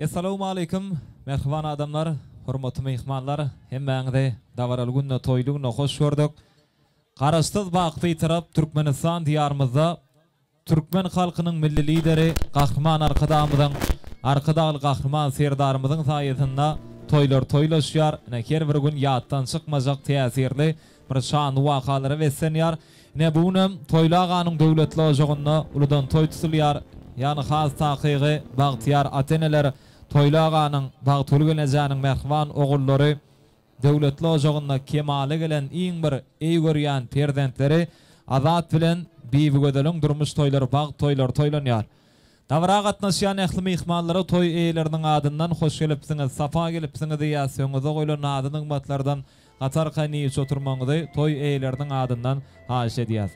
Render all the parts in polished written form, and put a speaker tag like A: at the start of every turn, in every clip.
A: Essalawmaleýkim, mähriban adamlar, hormatly myhmanlar, hemmäňizi dabaraly günde, toýly günde hoş gördük. Garaşsyz, baky Bitarap Türkmenistan Diýarymyzda Türkmen halkynyň Milli Lideri Gahryman Arkadagymyzyň, Arkadagly Gahryman Serdarymyzyň saýasynda toýlar toýlaşýar, ine, her bir gün ýatdan çykmajak täsirli bir şanly wakalara beslenýär. Ine, bu günem Toýly aganyň döwletli ojagynda uludan toý tutulýar. Ýagny has takygy, bagtyýar ata-eneler Toýly aganyň, Bagtygül gelnejäniň mähriban ogullary Döwletli ojagynda kemala gelen iň bir eý görýän perzentleri Azat bilen Bibigözeliň durmuş toýlary bagt toýlary toýlanýar. Dabara gatnaşýan ähli myhmanlara toý eýeleriniň adyndan hoş gelipsiňiz, sapa gelipsiňiz diýýäs, öňüňize goýlan nazy-nygmatlardan gatarka niýeç oturmagyňyzy toý eýeleriniň adyndan haýyş edýäs.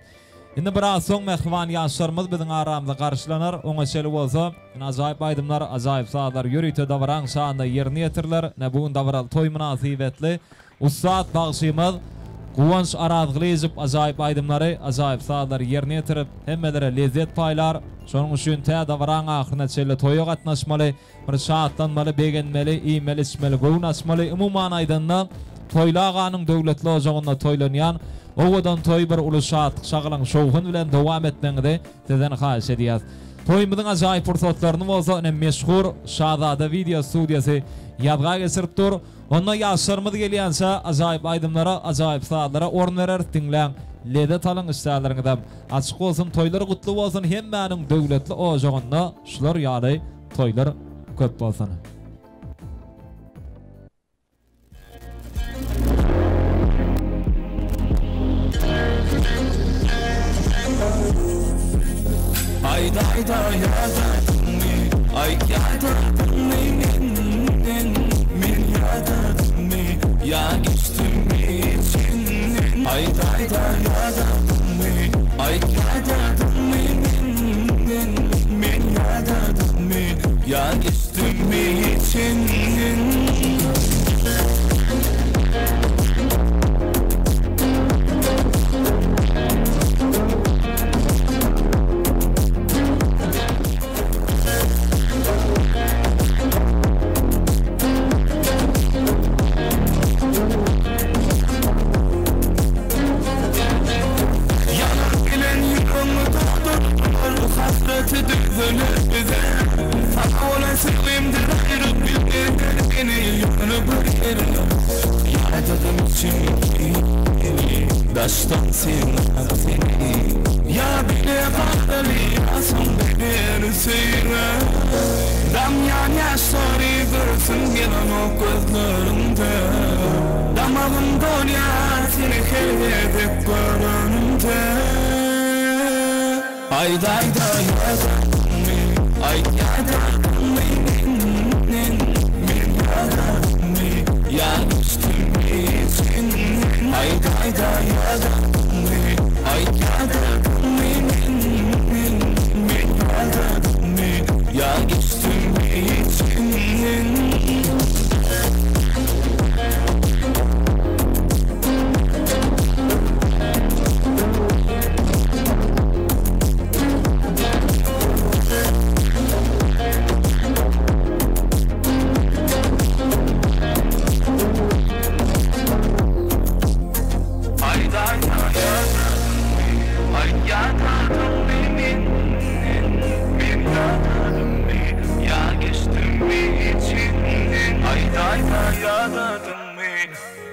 A: Indi biraz soň mähriban ýaşlarymyz biziň aramyzda garşylanar, oňa çenli bolsa, ine ajaýyp aýdymlar, ajaýyp sazlar ýörite dabaraň şanyna ýerine ýetiriler. Ine bu gün dabaraly toý mynasybetli ussat bagşymyz Guwanç Arazgylyjow ajaýyp aýdymlary, ajaýyp sazlary ýerine ýetirip, hemmelere lezzet paýlar. Şonuň üçin tä dabaraň ahyryna çenli toýa gatnaşmaly. Bir şatlanmaly, begenmeli, iýmeli-içmeli, göwün açmaly, umuman aýdanda, Toýly aganyň döwletli ojagynda toýlanýan. Owadan toýy bir uly şatlyk, şagalaň, şowhun bilen dowam etmegiňizi sizden haýyş edýäs. Toýumyzyň ajaýyp pursatlaryny bolsa ine meşhur Şazada wideo studiýasy ýazga geçirip dur. Onda ýaşlarymyz gelýänçä ajaýyp aýdymlara, ajaýyp sazlara orun bereris, diňläň, lezzet alyň, işdäleriňizem açyk bolsun, toýlar gutly bolsun, hemmäniň döwletli ojagynda şular ýaly toýlar köp bolsun.
B: Aýdaýda ýadadyňmy Aýt ýadadyňmy menden Men ýadadymmy Ýa geçdimmi içinden Aýdaýda ýadadyňmy Aýt ýadadyňmy menden Men ýadadymmy Ýa geçdimmi içinden. Ýanyp gelen ýüregimi doldurdylar Bu hasraty düzeler bize Saňa bolan söýgimden aýryp bilmezler meni Ýöne bir ýere Ýadadym içimdäkini Daşdan synlap seni Ýa bile galaly ýa soň gideris söýgä Damýan ýaşlary göresim gelenok gözleriňde Damagym dolýar seni her gezek görenimde Aýdaýda ýadadyňmy Aýt ýadadyňmy menden Men ýadadymmy Ýa geçdimmi içinden Aýdaýda ýadadyňmy Aýt ýadadyňmy menden Men ýadadymmy Ýa geçdimmi içinden.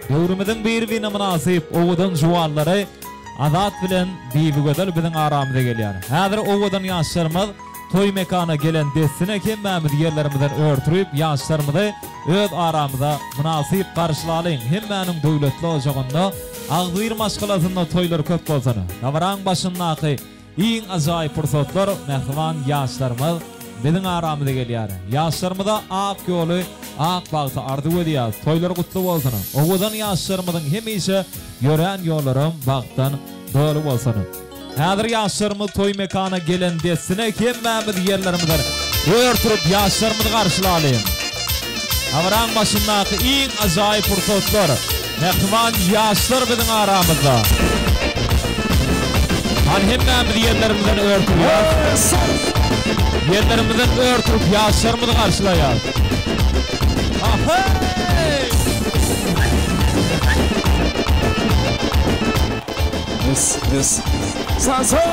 A: Döwrümiziň bir-birine mynasyp owadan juwanlary Azat bilen Bibigözel biziň aramyza gelýär. Häzir owadan ýaşlarymyz toý mekana gelen dessine hemmämiz ýerlerimizden ör turyp ýaşlarymyzy öz aramyza mynasyp garşylalyň. Hemmäniň döwletli ojagynda, agzybir maşgalasynda toýlar köp bolsun. Dabaraň başyndaky Iň ajaýyp pursatlar mähriban ýaşlarymyz biziň aramyza gelýär. Ýaşlarymyza ak ýoly, ak bagty arzuw edýäs. Toýlary gutly bolsun! Owadan ýaşlarymyzyň hemişe ýörän ýollaram bagtdan doly bolsun! Häzir ýaşlarymyz toý mekana gelen dessine hemmämiz ýerlerimizden ör turup ýaşlarymyzy garşylalyň. Dabaraň başyndaky iň ajaýyp pursatlar, mähriban ýaşlar biziň aramyzda. Hany hemmämiz ýerlerimizden ör turýas. Ýerlerimizden ör turup ýaşlarymyzy garşylaýas. Aheý!
B: This this Sansa!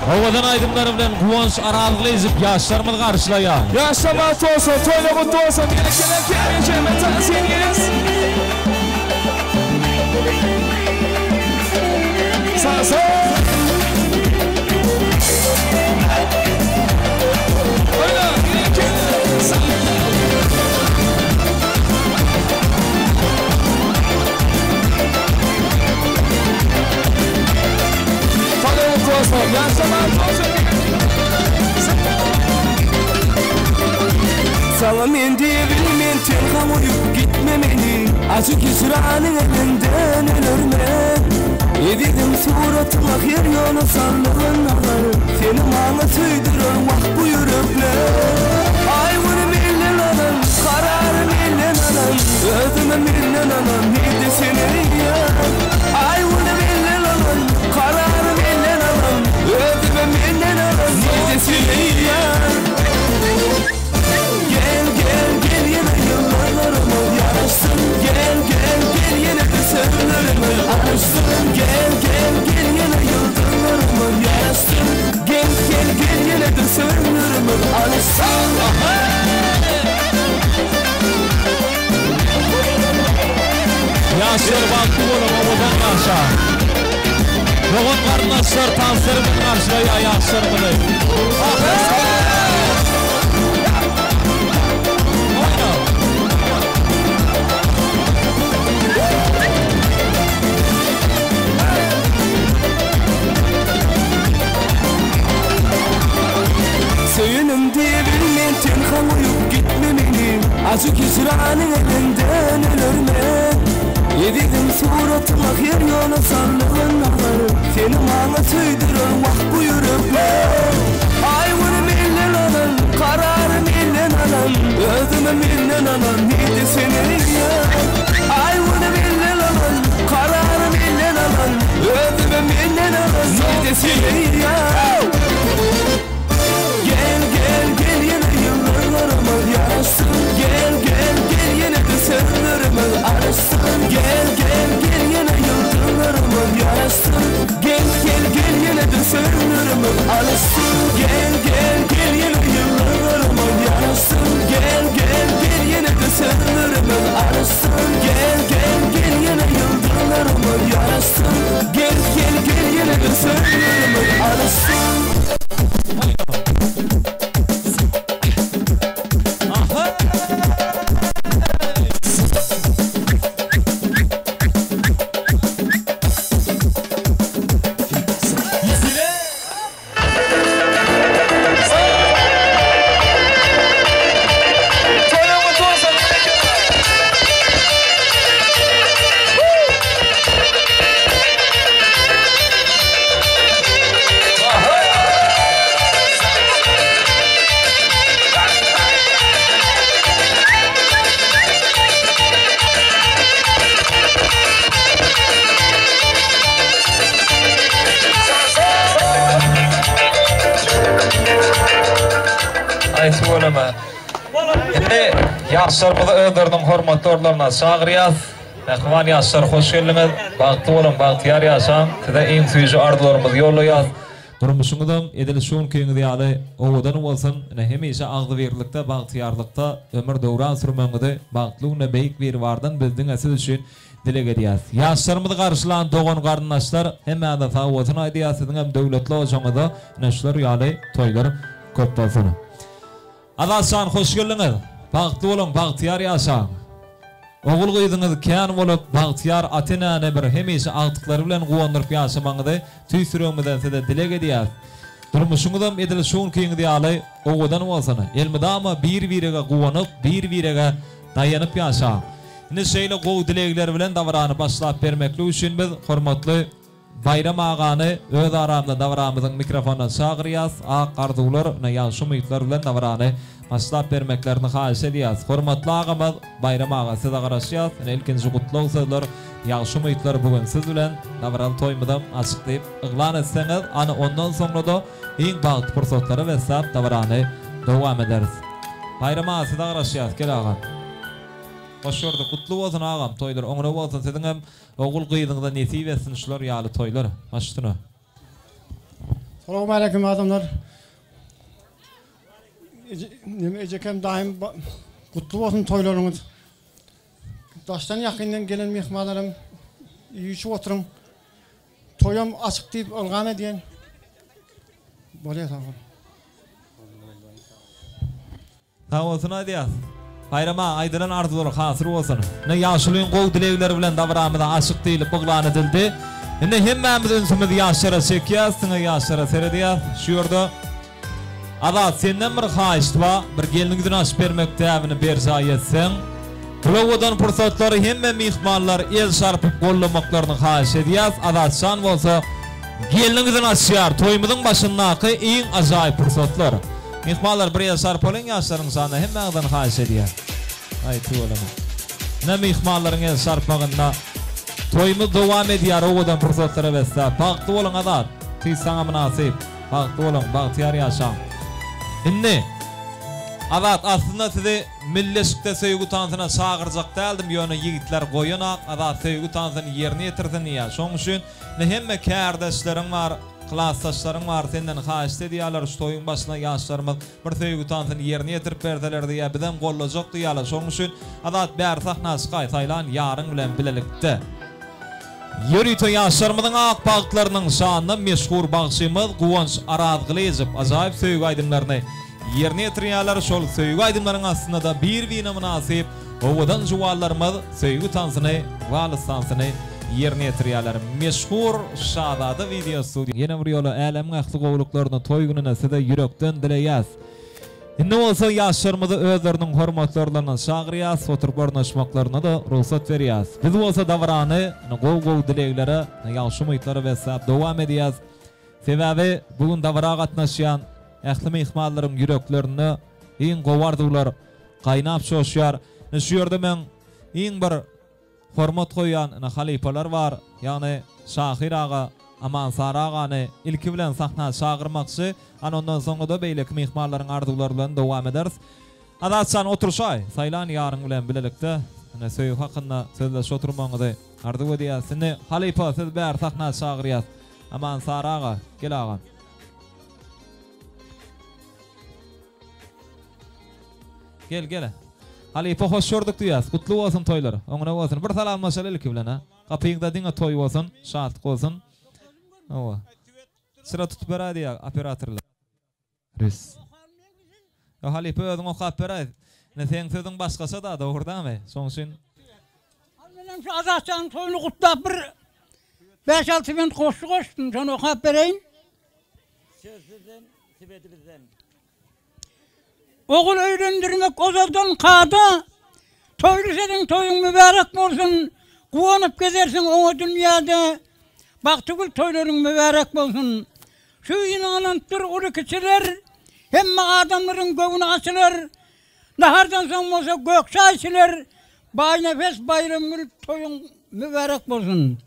A: Owadan aýdymlary bilen Guwanç Arazgylyjow ýaşlarymyzy garşylaýar.
B: Ýaşlar bagtly bolsun, toýlar gutly bolsun, gelip gelen gelmejegime tans edýäs. Saz. Oýna, gelip gelen. Saňa men diýebilmen tenha goýup gitme meni Ajy hijranyň elinden ölermen Ezizim suratyňa her ýola saldygan nazar Seni maňa söýdürer wah bu ýürekler Aý güni menden alan karary menden alan Özümi menden alan nirde sen eý ýar Aý güni menden alan karary menden alan Özümi menden alan nirde sen eý ýar Gel gel gel ýene.
A: Ýaşlar bagtly boluň owadan ýaşaň. Dogan garyndaşlar tanslar bilen garşylaýar ýaşlarymyzy. Oýna.
B: Söýenim diýebilmen tenha goýup gitme meni Ajy hijranyň elinden ölermen Ezizim suratyňa her ýola saldygan nazar Seni maňa söýdürer wah bu ýürekler Aý güni menden alan karary menden alan Özümi menden alan nirde seni ýar Aý güni menden alan karary menden alan Özümi menden alan nirde seni ýar Gel gel gel ýene ýyllarymyz ýaraşsyn Gel gel gel ýene-de sözlerimiz aryşsyn Gel gel gel ýene ýyllarymyz ýaraşsyn Gel gel gel ýene-de sözlerimiz alyşsyn Gel gel gel ýene ýyllarymyz ýaraşsyn Gel gel gel ýene-de sözlerimiz aryşsyn Gel gel gel ýene ýyllarymyz ýaraşsyn Gel gel gel ýene-de sözlerimiz alyşsyn.
A: Aý tüweleme. Indi ýaşlarymyzy özleriniň hormatly orunlaryna çagyrýas. Mähriban ýaşlar hoş geldiňiz. Bagtly boluň, bagtyýar ýaşaň. Size iň süýji arzuwlarymyzy ýollaýas. Durmuşyňyzam edil şu günkiňiz ýaly owadan bolsun. Ine hemişe agzybirlikde, bagtyýarlykda ömür döwran sürmegiňizi bagtly günde Beýik Biribardan biz diňe siz üçin dileg edýäs. Ýaşlarymyzy garşylan dogan garyndaşlar hemmäňize sag bolsun aýdýas siziňem döwletli ojagyňyzda ine şular ýaly toýlar köp bolsun. Azatjan hoş geldiňiz. Bagtly boluň bagtyýar ýaşaň. Ogul gyzyňyz kän bolup bagtyýar ata enäni bir hemişe agtyklary bilen guwandyryp ýaşamagyňyzy tüýs ýüregimizden size dileg edýäs. Durmuşyňyzam edil şu günkiňiz ýaly owadan bolsun. Elmydama bir birege guwanyp bir birege daýanyp ýaşaň. Indi şeýle gowy dilegler bilen dabarany başlap bermeklik üçin biz hormatly Baýram agany öz aramyzda dabaramyzyň mikrofonyna çagyrýas, ak arzuwlar, ine ýagşy umytlar bilen dabarany başlap bermeklerini haýyş edýäs. Hormatly agamyz Baýram aga size garaşýas, ine ilkinji gutlag sözler, ýagşy umytlar bu gün siz bilen dabaraly toýumyzam açyk diýip yglan etseňiz, ana ondan soňra-da iň bagtly pursatlara besläp dabarany dowam ederis. Baýram aga size garaşýas, gel agam. Hoş gördük, gutly bolsun agam toýlar oňuna bolsun siziňem Ogul gyzyňyza nesip etsin şular ýaly toýlar. Baş üstüne.
C: Salowmaleýkim adamlar. Neme ejekem daýym gutly bolsun toýlaryňyz. Daşdan ýakyndan gelen myhmanlaram iýip oturyň. Toýam açyk diýip ylgam edýän. Bolýar sag bol.
A: Sag bolsun aýdýas. Baýram aga aýdylan arzuwlar hasyl bolsun. Ine ýaşulyň gowy dilegleri bilen dabaramyza açyk diýlip yglan edildi. Indi hemmämiz ünsümizi ýaşlara çekýäs, diňe ýaşlara seredýäs. Şu ýerde Azat senden bir haýyşt bar, bir gelniň ýüzüni açyp bermek däbini berjaý etseň. Bu owadan pursatlary hemme myhmanlar el çarpyp gollamaklaryny haýyş edýäs. Azatjan bolsa gelniň ýüzüni açýar. Toýumyzyň başyndaky iň ajaýyp pursatlar. Myhmanlar bir el çarpalyň ýaşlaryň şanyna hemmäňizden haýyş edýän. Aý tüweleme. Ine myhmanlaryň el çarpmagynda toýumyz dowam edýär owadan pursatlara besläp. Bagtly boluň Azat. Tüýs saňa mynasyp. Bagtly boluň, bagtyýar ýaşaň. Indi Azat aslynda sizi milli eşikde söýgi tansyna çagyrjak däldim ýöne ýigitler goýanak Azat söýgi tansyny ýerine ýetirsin diýýär. Şoň üçin indi hemme kärdeşleriň bar. Klasdaşlaryň bar, senden haýyşt edýärler, şu toýuň başyna ýaşlarymyz bir söýgi tansyny ýerine ýetirip berseler diýýär, bizem gollajak diýýärler. Şonuň üçin Azat bäri sahna çykaý, saýlan ýaryň bilen bilelikde. Ýörite ýaşlarymyzyň ak bagtlarynyň şanyna meşhur bagşymyz Guwanç Arazgylyjow ajaýyp söýgi aýdymlaryny ýerine ýetirýärler. Şol söýgi aýdymlaryň astynda-da bir-birine mynasyp owadan juwanlarymyz söýgi tansyny, wals tansyny ýerine ýetirýärler. Meşhur Şazada wideo studiýa. Ýene bir ýola älemiň ähli gowulyklaryny toý gününe size ýürekden dileýäs. Indi bolsa ýaşlarymyzy özleriniň hormatly orunlaryna çagyrýas, oturyp ornaşmaklaryna-da rugsat berýäs. Biz bolsa dabarany gowy-gowy dileglere, ýagşy umytlara besläp dowam edýäs. Sebäbi bu gün dabara gatnaşýan ähli myhmanlaryň ýüreklerinde iň gowy arzuwlar gaýnap çoşýar. Ine şu ýerde meň iň bir Hormat goýýan ine halypalar bar, ýagny şahyr aga Aman Sary agany ilki bilen sahna çagyrmakçy, ana ondan soňra-da beýleki myhmanlaryň arzuwlary bilen dowam ederis. Azatjan oturşaý, saýlan ýaryň bilen bilelikde ine söýgi hakynda sözleşip oturmagyňyzy arzuw edýäs. Indi halypa sizi bäri sahna çagyrýas. Aman Sary aga, gel agam. Gel gel. Halypa hoş gördük diýýäs. Gutly bolsun toýlar. Oňuna bolsun. Bir salamlaşaly ilki bilen ha. Gapyňda diňe toý bolsun, şatlyk bolsun. Hawa. Çyra tutup beräý diýýär operatorlar. Rys. Ýa halypa özüň okap beräý. Ine seň sözüň başgaça da dogry damy? Şoň üçin.
D: Al menem şu Azatjanyň toýuny gutlap bir bäş-alty bent goşgy goşdum, şony okap bereýin.
E: Söz sizden, sebedi bizden.
D: Ogul öýlendirmek ozaldan kada, Toýly seniň toýuň mübärek bolsun, Guwanyp gezersiň oňa dünýäde, Bagtygül toýlaryň mübärek bolsun. Şu ynanypdyr uly-kiçiler, Hemme adamlaryň göwni açylar, Nahardan soň bolsa gök çaý içiler, Baýnepes Baýramgül toýuň mübärek bolsun.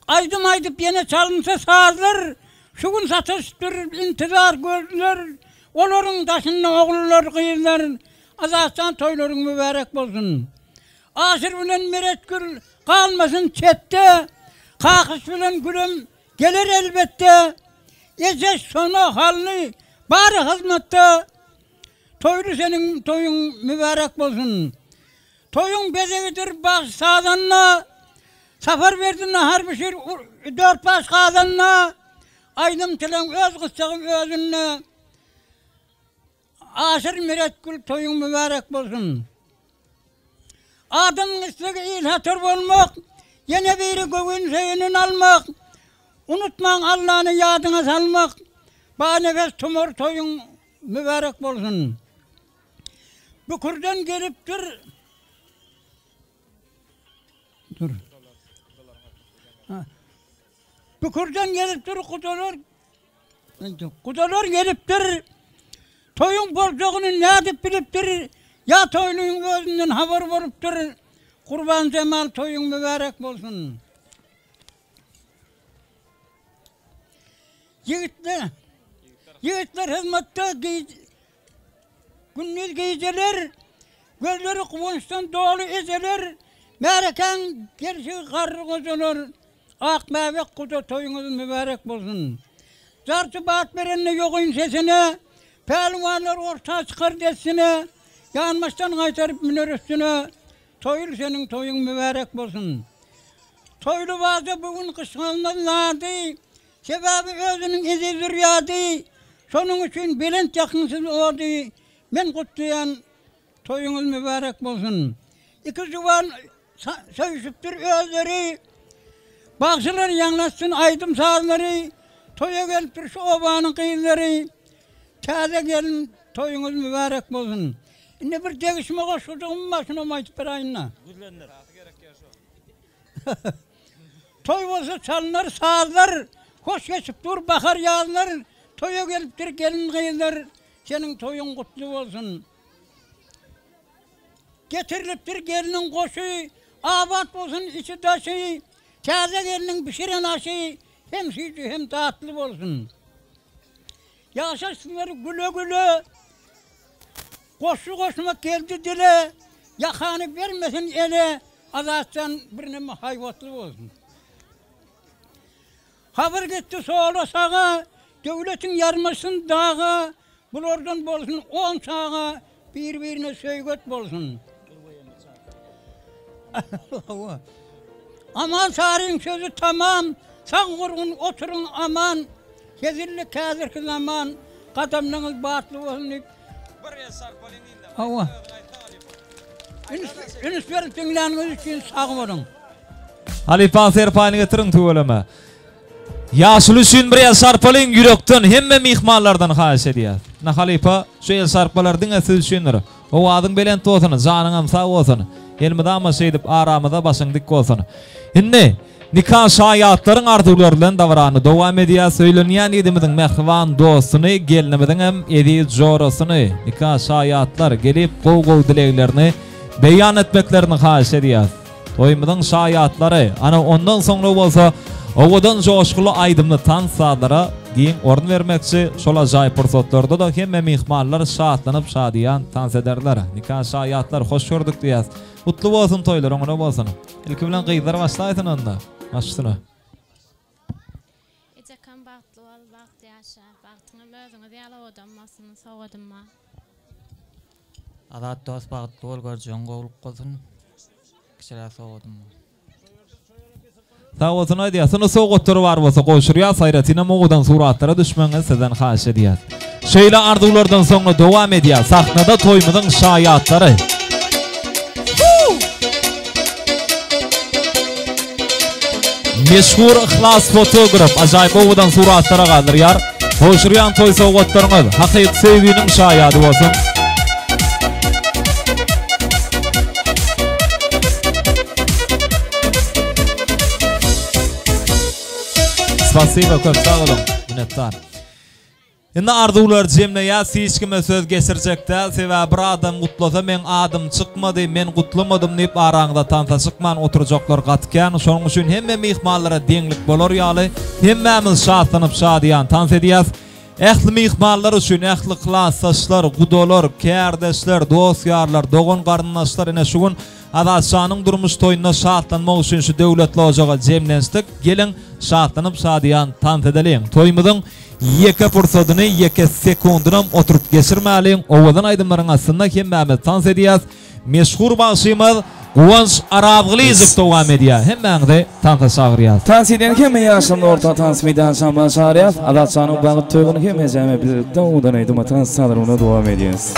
D: Aýdym aýdyp ýene çalynsa sazlar, Şu gün sataşypdyr intizar gözler, Olaryň daşynda ogullar, gyzlar, Azatjan toýlaryň mübärek bolsun. Aşyr bilen Meretgül galmasyn çetde, Kakyş bilen Gülem geler elbetde, Ejeş, Sona, Hally bary hyzmatda, Toýly seniň toýuň mübärek bolsun. Toýuň bezegidir bagşy sazanda, Saparberdi nahar bişir dört-baş gazanda, Aýdymçylaň öz gyşjagy özünde, Aşyr Meretgül toýuň mübärek bolsun. Adamyň islegi il hatar bolmak, Ýene biri göwün söýenin almak, Unutmaň Allany ýadyňa salmak, Banefes tumar toýuň mübärek bolsun. Bükürden gelipdir. Dur. Bükürden gelipdir gudalar. Gudalar gelipdir. Toýuň boljagyny nädip bilipdir? Ýa toýlyň özünden habar bolupdyr. Gurban Jemal toýuň mübärek bolsun. Ýigitler, ýigitler hyzmatda Gündiz gijeler, Gözleri guwançdan doly ejeler, Märekäň gelşigi garry gojalar, Ak bäbek guda toýuňyz mübärek bolsun. Jarçy bat berende ýogyn sesine, Pälwanlar orta çykar dessine, Ýanbaşdan gaýtaryp müner üstüne, Toýly seniň toýuň mübärek bolsun. Toýly baja bu gün gyşgalmaz zady, Sebäbi özüniň eziz zürýady, Şonuň üçin belent ýakynsyz ody, Men gutlaýan, toýuňyz mübärek bolsun. Iki juwan söýüşipdir özleri, Bagşylar ýaňlatsyn aýdym-sazlary, Toýa gelipdir şu obanyň gyzlary, Täze gelin toýuňyz mübärek bolsun. Indi bir degişme goşgujygym bar, şunam aýdyp beräýin-dä.
E: Gizlendir.
D: Toý bolsa çalynar sazlar, Hoş geçip dur bahar ýazlar, Toýa gelipdir gelin-gyzlar, Seniň toýuň gutly bolsun. Getirilipdir gelniň goşy, Abat bolsun içi-daşy, Täze gelniň bişiren aşy Hem süýji hem datly bolsun. Ýaşaşsynlar güle-güle, Goşgy goşmak geldi dile, Ýakany bermesin ele, Azatjan birneme haýbatly bolsun. Habar gitdi sola-saga, Döwletiň ýarmasyn daga, Bulardan bolsun on çaga, Bir-birine söýget bolsun. Aman Saryň sözi tamam, Sag gurgun oturyň aman, Hezillik häzirki zaman, Gadamlaryňyz batly bolsun diýip.
A: Bir el sarpalyň indi.
D: Hawa. Üns berip diňläniňiz üçin sag boluň.
A: Halypaň serpaýyny getiriň tüweleme. Ýaşuly üçin bir el sarpalyň ýürekden hemme myhmanlardan haýyş edýäs. Ine halypa şu el sarpalar diňe siz üçindir. Owazyň belent bolsun, janyňam sag bolsun. Elmydama şeýdip aramyzda başyň dik bolsun. Indi nika şaýatlaryň arzuwlary bilen dabarany dowam edýäs. Öýlenýän ýigdimiziň mähriban dostuny, gelnimiziňem eziz jorasyny nika şaýatlar gelip gowy-gowy dileglerini beýan etmeklerini haýyş edýäs. Toýumyzyň şaýatlary, ana ondan soňra bolsa owadan joşguly aýdymly tans sazlara giň orun bermekçi, şol ajaýyp pursatlarda-da hemme myhmanlar şatlanyp şadyýan tans ederler. Nika şaýatlar hoş gördük diýýäs. Gutly bolsun toýlar oňuna bolsun. Ilki bilen gyzlar başlaýsyn onda. Baş üstüne.
F: Ejekem bagtly bol, bagtly ýaşa. Bagtyňam özüňiz ýaly owadan bolsun, sowadym bar.
G: Azat dos bagtly bol görjegiň gowluk bolsun kiçiräk sowgadym bar.
A: Sag bolsun aýdýas. Sunu sowgatlary bar bolsa gowşurýas aýratynam owadan suratlara düşmegiňizi sizden haýyş edýäs. Şeýle arzuwlardan soňra dowam edýär sahnada toýumyzyň şaýatlary. Meşhur Yhlas fotograf ajaýyp owadan suratlara galdyrýar. Gowşurýan toý sowgatlaryňyz hakyky söýginiň şaýady bolsun. Spasiba köp sag boluň. Minnetdar. Indi arzuwlary jemleýäs hiç kime söz geçirjek däl sebäbi bir adam gutlasa meň adym çykmady men gutlamadym diýip araňyzda tansa çykman oturjaklar gaty kän şonuň üçin hemme myhmanlara deňlik bolar ýaly hemmämiz şatlanyp şadyýan tans edýäs ähli myhmanlar üçin ähli klasdaşlar gudalar kärdeşler dost ýarlar dogan garyndaşlar ine şu gün Azatjanyň durmuş toýunda şatlanmak üçin şu döwletli ojaga jemlenşdik geliň şatlanyp şadyýan tans edeliň toýumyzyň Ýeke pursadyny, ýeke sekundynam oturyp geçirmäliň, owadan aýdymlaryň astynda hemmämiz tans edýäs. Meşhur bagşymyz Guwanç Arazgylyjow dowam edýär. Hemmäňizi tansa çagyrýas.
H: Tans edýän hemme ýaşlaryny orta tans meýdançamyza çagyrýas. Azatjanyň bagyt toýuny hemmejäme bilelikde owadan aýdyma tans çalyryna dowam edýäs.